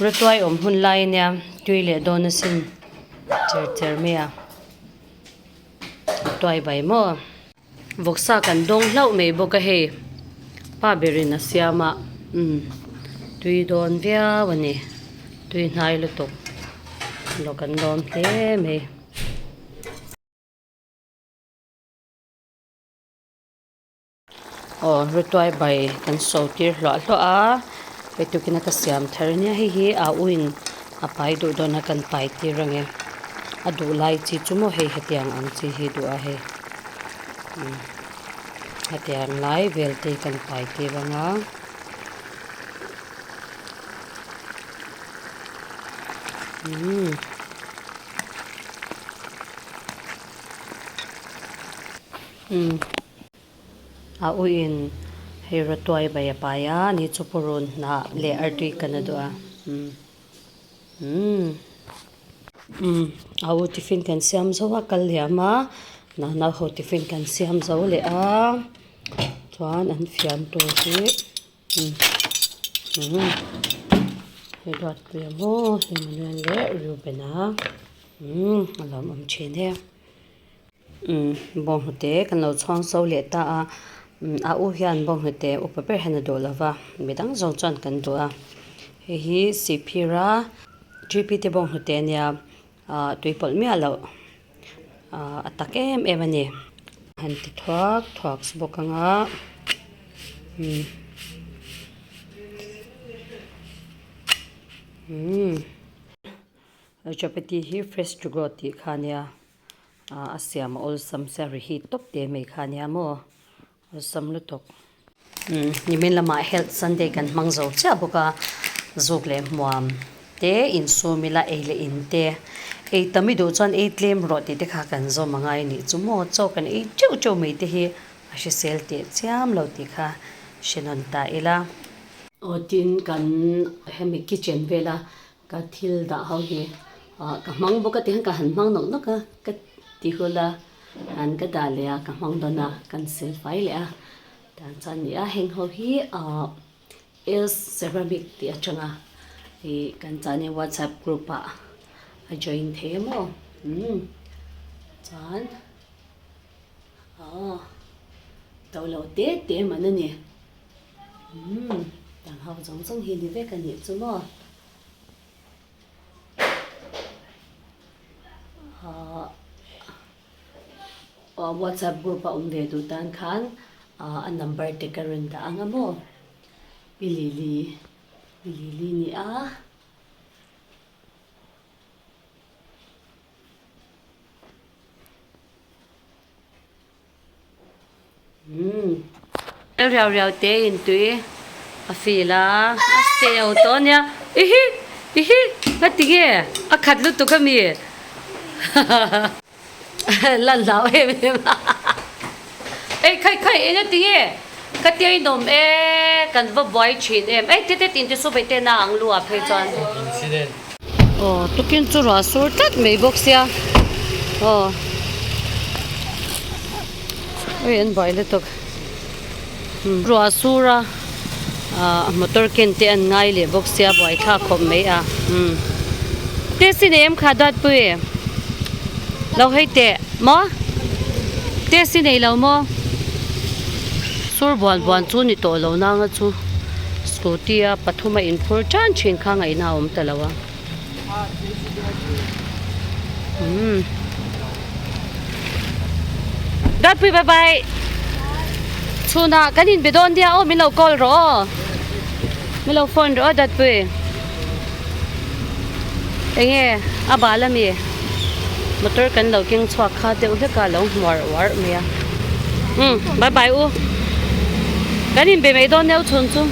Rawtuai awm hun lai ania tui leh dawn asin cher cher mai a tuai bai maw. Vawksa kan dawng hlauh mai bawk a hei pa berin a siam a umm tui dawn viau a ni tui hnai lutuk lo kan lawm hle mai. Aw rawtuai bai kan so tir hluah hluah a hei tukin a ka siam thar ania hei hi a u in a pai duh dawn a kan pai tir ang e a duh lai chi chu maw hei hetiang ang chi hi duh a hei umm hetiang lai vel te hi kan pai tir ang a. Umm. Umm a uiin hei rawtuai bai a pai a ni chu purun hnah leh artui kan a duh a umm umm umm a u tiffin kan siam zo a kal liam a nana ho tiffin kan siam zo leh a chuan an fiam tur hi umm umm hei ruatpuia maw hei Manuel leh Reuben-a umm a lawmawm thin e. Umm bawnghnute kan lo chhuang so leh ta a umm a u hian bawnghnute upa ber hian a duh lo va midang zawng chuan kan duh a hei hi sihphir a G P te bawnghnute ania ah tui pawlh miah loh ah a tak em em a ni. Han ti thuak thuak bawk ang a umm umm chapati hi fresh to go tih kha ania. A siam a awlsam sia ri hi tawp te mai kha ania maw awlsam lutuk. Umm nimin lamah health sunday kan hmang zo chiah bawk a zuk leh hmuam te insum ila ei leh in te ei tam i duh chuan ei tlem rawh tih te kha kan zawm a ngai a nih chu maw chaw kan ei teuh teuh mai te hi a hrisel teh chiam lo tih kha hre nawn ta ila. Aw tin kan hemi kitchen vela Ka thil dah ho hi ah ka hmang bawk a ti hian ka han hmang nawk nawk a ka ti hul a han ka dah leh a ka hmang dawn a kan sil fai leh a tah chuan ni a heng ho hi ah els ceramic tih atanga ih kan chuan in whatsapp group ah a join thei a maw umm chuan aw to lo te te man a ni. Umm dang ho zawng zawng hi ni vek a nih chu maw ahh aw whatsapp group a awm ve duh tan khan ahh a number te ka rawn dah ang a maw pi lily pi lily ni a. Umm riau riau te in tui a feel a a seo tawh ania ihi ihi nga ti nge a khat lutuk ami lan hlau em em a ei khai khai enga ti nge ka tia in awm e kan va buai thin em ei te te tin te chu vei te na ang lu ah phei chuan aw tukin chu ruah sur tlat mai bawk sia aw. Ui an buai lutuk ruah sur a ah motor ken te an ngai leh bawk sia buai thlak khawp mai a umm taxi nei em kha Duatpui lo hei teh maw taxi nei lo maw sur buan buan chu ni tawh lo nanga chu scooty a pathum a inphur tan thin kha ngaihna a awm ta lo a. Umm Darpui bye bye chhunah kan inbe dawn nia aw min lo call rawh aw min lo phone rawh aw Darpui enge a bal ami motor kan lo keng chhuak kha deuh hlek a lo hmuar uar mai a umm bye bye u kan inbe mai dawn nia u chhun chu.